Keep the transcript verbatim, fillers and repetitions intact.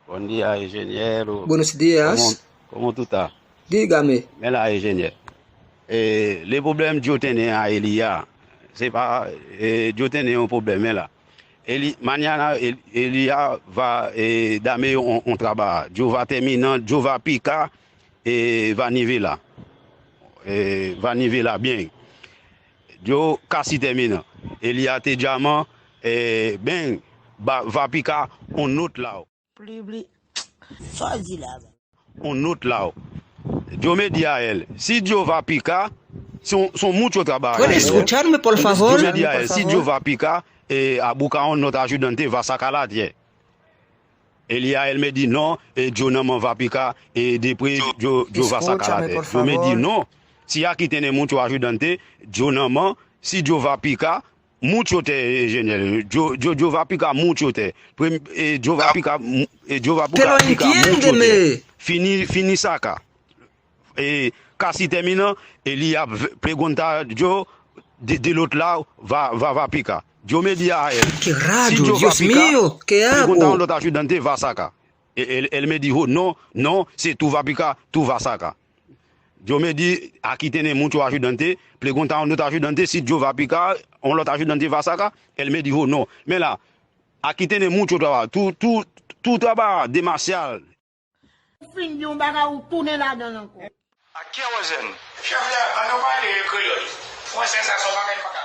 Buen dia, enjenyero. Buenos días. ¿Cómo, cómo tú estás? Dígame. Mira, enjenyero. Eh, le problema yo tiene a Elia. Se pa, eh, yo tiene un problema la. Eli, mañana el, Elia va eh, dame un, un trabajo. Yo va terminar, yo va picar, eh, va nivelar. Eh, va nivelar bien. Yo casi termina. Elia te llama, eh, ven, va, va picar un otro lado. Pli, pli. Sa w di la, ba. Un otro lado. Yo me di a él, si yo va picar, son, son mucho trabajo. ¿Puede escucharme, por favor? Yo me di a él, si yo va picar, eh, a buscar un otro ayudante, va sacar la tierra. Elia, él me di, no, eh, yo nada más va picar, eh, después yo, yo va sacar la Escúchame, tierra. por Yo me di, favor. No, si aquí tiene mucho ayudante, yo nada más, si yo va picar, mucho te, enjenyero. Yo, yo, yo va picar mucho te. Prem- eh, yo va picar, mu- eh, yo va Pero picar, picar mucho te. entiéndeme. Fini, fini sacar. Eh, casi termina, Elia v- pregunta yo de, de otro lado, va, va, va picar. Yo me di a él, ¿Qué si rayo? yo va Dios picar, mío, ¿qué pregunta a hago? un otro ayudante, va sacar. E- Él, él me dijo, no, no, si tú va picar, tú va sacar. Yo me di, aquí tiene mucho ayudante, pregunta a un otro ayudante, si yo va picar, un otro ayudante va sacar. Él me dijo, no. Mira, aquí tiene mucho trabajo, tú, tú, tú trabajas demasiado. Ou fin di yon bagay, ou tounen ladan l ankò. A qué orden? Chèf la, ann nou pale kreyòl. Fransè sa se yon bagay m pa ka